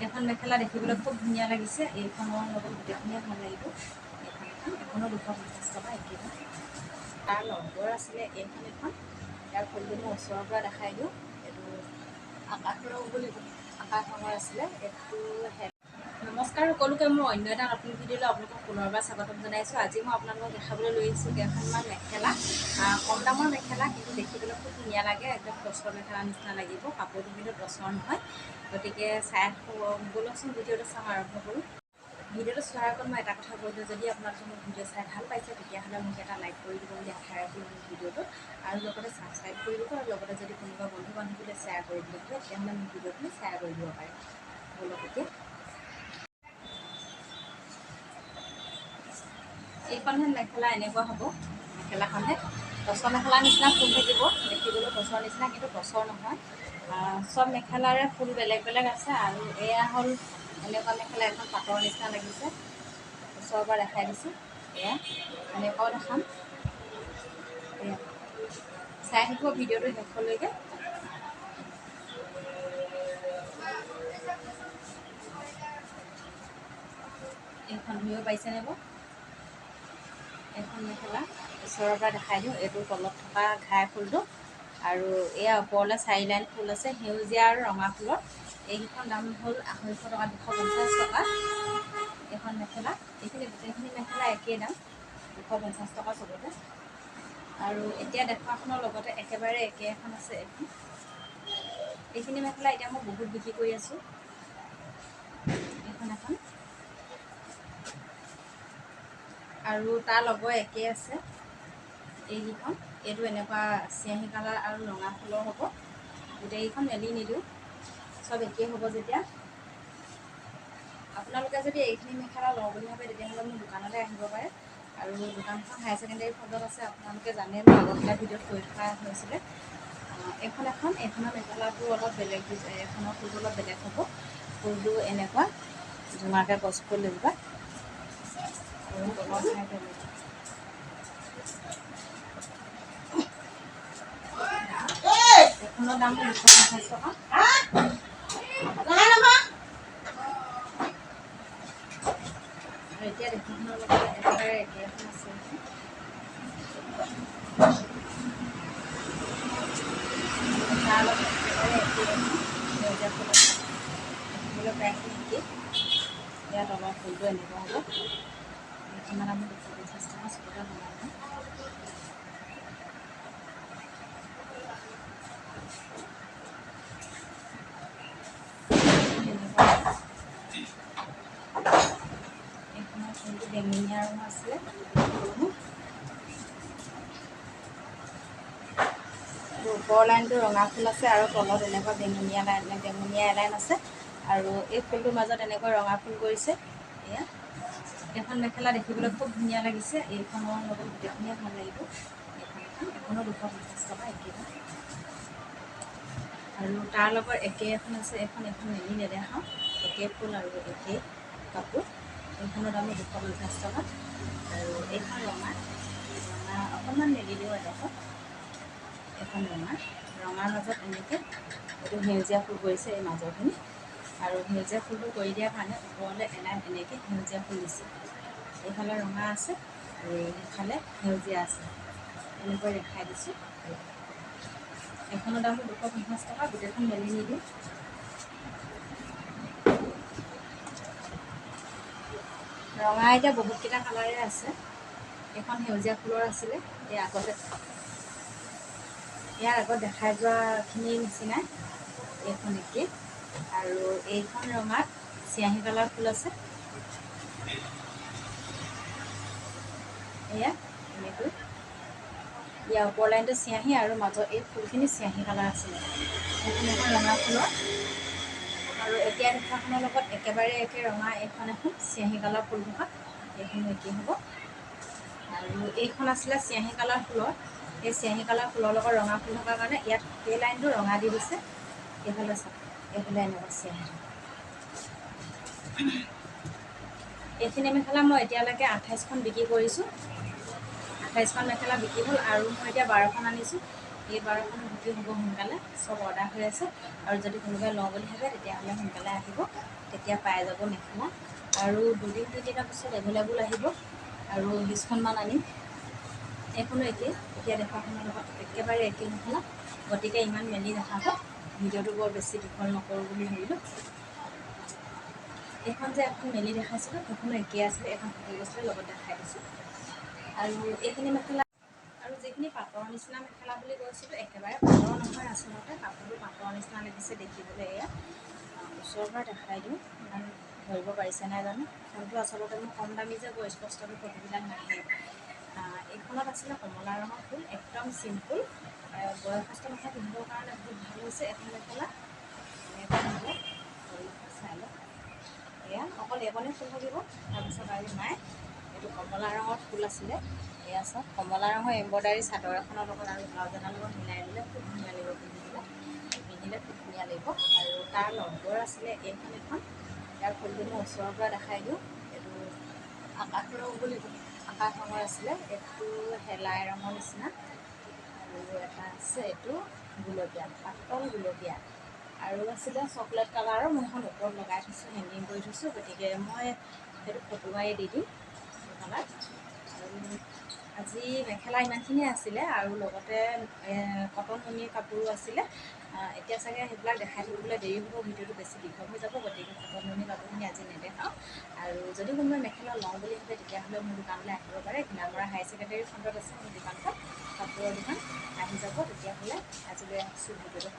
এখন মেখেলা দেখিবলৈ খুব ধুনীয়া লাগিছে। এইখনৰ লগত গোটেইখিনিয়ে ভাল লাগিব। এইখন এখন, এখনো 250 টকা একেই। তাৰ লগৰ আছিলে এইখন এখন। ইয়াৰ ফুলটো মই ওচৰৰ পৰা দেখাই দিওঁ। এইটো আকাশ ৰং বুলি, আকাশ ৰঙৰ আছিলে এইটো। নমস্কাৰ সকলোকে, মোৰ অন্য এটা নতুন ভিডিঅ'লৈ আপোনালোকক পুনৰবাৰ স্বাগতম জনাইছোঁ। আজি মই আপোনালোকক দেখাবলৈ লৈ আহিছোঁ কেইখনমান মেখেলা, কম দামৰ মেখেলা, কিন্তু দেখিবলৈ খুব ধুনীয়া লাগে। একদম টচৰ মেখেলা নিচিনা লাগিব। কাপোৰটো কিন্তু টচৰ নহয়। গতিকে চাই ব'লকচোন, ভিডিঅ'টো চাওঁ, আৰম্ভ কৰোঁ। ভিডিঅ'টো চোৱাৰ আগত মই এটা কথা কৈ দিওঁ, যদি আপোনালোকে মোৰ ভিডিঅ' চাই ভাল পাইছে, তেতিয়াহ'লে মোক এটা লাইক কৰি দিব বুলি আশা ৰাখিলোঁ মোৰ ভিডিঅ'টো, আৰু লগতে ছাবস্ক্ৰাইব কৰি দিব, আৰু লগতে যদি কোনোবা বন্ধু বান্ধৱীলৈ শ্বেয়াৰ কৰি দিব লাগে, তেতিয়াহ'লে মোৰ ভিডিঅ'খিনি শ্বেয়াৰ কৰি দিব পাৰে। ব'লক এতিয়া। এইখনহে মেখেলা, এনেকুৱা হ'ব মেখেলাখনহে। টচৰ মেখেলা নিচিনা ফুল থাকিব, দেখিবলৈ টচৰ নিচিনা, কিন্তু টচৰ নহয়। চব মেখেলাৰে ফুল বেলেগ বেলেগ আছে। আৰু এয়া হ'ল এনেকুৱা মেখেলা এখন, পাটৰ নিচিনা লাগিছে। ওচৰৰ পৰা দেখাই দিছোঁ। এয়া এনেকুৱাও দেখাম। এয়া চাই থাকিব ভিডিঅ'টো শেষলৈকে। এইখন ধুইও পাৰিছেনে বাৰু? এইখন মেখেলা ওচৰৰ পৰা দেখাই দিওঁ। এইটো তলত থকা ঘাই ফুলটো, আৰু এয়া ওপৰলৈ 4 লাইন ফুল আছে, সেউজীয়া আৰু ৰঙা ফুলৰ। এইকেইখন দাম হ'ল 250 টকা, 250 টকা এইখন মেখেলা। এইখিনি গোটেইখিনি মেখেলা একেই দাম, 250 টকা চবতে। আৰু এতিয়া দেখুৱাখনৰ লগতে একেবাৰে একে এখন আছে এইখন। এইখিনি মেখেলা এতিয়া মই বহুত বিক্ৰী কৰি আছোঁ। এইখন এখন, আৰু তাৰ লগৰ একে আছে এইকেইখন। এইটো এনেকুৱা চিয়াহী কালাৰ আৰু ৰঙা ফুলৰ হ'ব। গোটেইকেইখন মেলি নিদিওঁ, চব একেই হ'ব যেতিয়া। আপোনালোকে যদি এইখিনি মেখেলা লওঁ বুলি ভাবে, তেতিয়াহ'লে মোৰ দোকানলৈ আহিব পাৰে। আৰু দোকানখন হায়াৰ ছেকেণ্ডেৰী ফ্ৰণ্টত আছে, আপোনালোকে জানে, মই আগৰকেইটা ভিডিঅ'ত কৈ থকা হৈছিলে। এইখন এখন, এইখনৰ মেখেলাটো অলপ বেলেগ, এইখনৰ ফুলটো অলপ বেলেগ হ'ব। ফুলটো এনেকুৱা জোঙাকৈ গছ ফুল এজোপা, আৰু তলৰ ঠাই বেলেগ। এইখনৰ দাম 250 টকা। আৰু এতিয়া দেখোনখনৰ লগত একেবাৰে একে এখন আছে। তাৰ লগত একেবাৰে একে এখন সেউজীয়া ফুল আছে, দেখিবলৈ প্ৰায়খিনি একেই। ইয়াৰ তলৰ ফুলটো এনেকুৱা হ'ব। এইখনৰ দাম 250 টকা, চবতে সমান। এইখনৰ ফুলটো বেঙুনীয়া ৰঙৰ আছিলে। ওপৰৰ লাইনটো ৰঙা ফুল আছে, আৰু তলত এনেকুৱা বেঙুনীয়া লাইন, বেঙুনীয়া এলাইন আছে, আৰু এই ফুলটোৰ মাজত এনেকুৱা ৰঙা ফুল কৰিছে। এয়া এইখন মেখেলা দেখিবলৈ খুব ধুনীয়া লাগিছে। এইখনৰ লগত গোটেইখিনিয়ে ভাল লাগিব। এইখন এখন, এখনো 250 টকা একেই। আৰু তাৰ লগত একে এখন আছে এখন। এখন মেলি নেদেখাওঁ, একে ফুল আৰু একে কাপোৰ। এইখনৰ দামো 250 টকা। আৰু এইখন ৰঙা, ৰঙা অকণমান মেলি দিওঁ এডোখৰ। এখন ৰঙা, ৰঙাৰ মাজত এনেকৈ এইটো সেউজীয়া ফুল কৰিছে এই মাজৰখিনি। আৰু সেউজীয়া ফুলটো কৰি দিয়াৰ কাৰণে ওপৰলৈ এলাইন এনেকৈ সেউজীয়া ফুল দিছে। এইফালে ৰঙা আছে আৰু সেইফালে সেউজীয়া আছে, এনেকৈ দেখাই দিছোঁ। এইখনৰ দামো 250 টকা। গোটেইখন মেলি নিদিওঁ। ৰঙা এতিয়া বহুতকেইটা কালাৰে আছে। এইখন সেউজীয়া ফুলৰ আছিলে, এই আগতে ইয়াৰ আগত দেখাই যোৱাখিনিৰ নিচিনাই এইখন একেই। আৰু এইখন ৰঙাত চিয়াহী কালাৰ ফুল আছে, এয়া এনেকৈ। ইয়াৰ ওপৰ লাইনটো চিয়াহী, আৰু মাজৰ এই ফুলখিনি চিয়াহী কালাৰ আছিলে। এইখন এখন ৰঙা ফুলৰ, আৰু এতিয়া দেখুৱাখনৰ লগত একেবাৰে একে ৰঙা এইখন এখন চিয়াহী কালাৰ ফুল থকা, এইখনো একেই হ'ব। আৰু এইখন আছিলে চিয়াহী কালাৰ ফুলৰ। এই চিয়াহী কালাৰ ফুলৰ লগত ৰঙা ফুল থকাৰ কাৰণে ইয়াত এই লাইনটো ৰঙা দি দিছে। এইফালে চাওক, এইফালে এনেকুৱা চিয়াহী। এইখিনি মেখেলা মই এতিয়ালৈকে 28খন বিক্ৰী কৰিছোঁ। 28খন মেখেলা বিক্ৰী হ'ল, আৰু মই এতিয়া 12খন আনিছোঁ। এই 12খনো বিক্ৰী হ'ব সোনকালে, চব অৰ্ডাৰ হৈ আছে। আৰু যদি কোনোবাই লওঁ বুলি ভাবে তেতিয়াহ'লে সোনকালে আহিব, তেতিয়া পাই যাব মেখেলা। আৰু 2 দিন 3 দিনৰ পিছত এভেইলেবল আহিব আৰু 20খনমান আনিম। এইখনো একেই, এতিয়া দেখুৱাখনৰ লগত একেবাৰে একেই মেখেলা। গতিকে ইমান মেলি নাথাকোঁ, ভিডিঅ'টো বৰ বেছি দীঘল নকৰোঁ বুলি ভাবিলোঁ। এইখন যে এখন মেলি দেখাইছিলোঁ, সেইখনো একেই আছিলে, এখন থাকি গৈছিলে, লগত দেখাই দিছোঁ। আৰু এইখিনি মেখেলা আৰু যিখিনি পাটৰ নিচিনা মেখেলা বুলি কৈছিলোঁ, একেবাৰে পাটৰ নহয় আচলতে, কাপোৰটো পাটৰ নিচিনা লাগিছে দেখিবলৈ। এয়া ওচৰৰ পৰা দেখাই দিওঁ, ইমান ধৰিব পাৰিছে নাই জানো। ফোনটো আচলতে মোৰ কম দামী যে, বৰ স্পষ্টকৈ ফটোবিলাক নাহে। এইখনত আছিলে কমলা ৰঙৰ ফুল, একদম চিম্পুল, বয়সস্থ মানুহে পিন্ধিবৰ কাৰণে বহুত ভাল হৈছে এখন মেখেলা। এনেকুৱা হ'ব, চাই লওক। এয়া অকল এইকণেই ফুল থাকিব, তাৰপিছত আৰু নাই। এইটো কমলা ৰঙৰ ফুল আছিলে। এয়া চাওক, কমলা ৰঙৰ এম্ব্ৰইডাৰী চাদৰ এখনৰ লগত আৰু ব্লাউজ এটাৰ লগত মিলাই দিলে খুব ধুনীয়া লাগিব পিন্ধিবলৈ, পিন্ধিলে খুব ধুনীয়া লাগিব। আৰু তাৰ লগৰ আছিলে এইখন এখন। ইয়াৰ ফুলটো মই ওচৰৰ পৰা দেখাই দিওঁ। এইটো আকাশ ৰং বুলি, আকাশ ৰঙৰ আছিলে, এইটো শেলাই ৰঙৰ নিচিনা। আৰু এটা আছে এইটো গুলপীয়া, পাতল গুলপীয়া। আৰু আছিলে চকলেট কালাৰৰ, মই এখন ওপৰত লগাই থৈছোঁ, হেংগিং কৰি থৈছোঁ, গতিকে মই সেইটো ফটো মাৰি দি দিম কালাৰ। আৰু আজি মেখেলা ইমানখিনিয়ে আছিলে আৰু লগতে কটন নুনি কাপোৰো আছিলে। এতিয়া চাগে সেইবিলাক দেখাই থাকিবলৈ দেৰি হ'ব, ভিডিঅ'টো বেছি দীঘল হৈ যাব, গতিকে কটন নুনি কাপোৰখিনি আজি নেদেখাওঁ। আৰু যদি কোনোবাই মেখেলা লওঁ বুলি ভাবে, তেতিয়াহ'লে মোৰ দোকানলৈ আহিব পাৰে। ঘিলামৰা হায়াৰ ছেকেণ্ডেৰী ফ্ৰণ্টত আছে মোৰ দোকানখন, কাপোৰৰ দোকান। আহি যাব তেতিয়াহ'লে। আজিলৈ আহিছোঁ, ভিডিঅ'টো।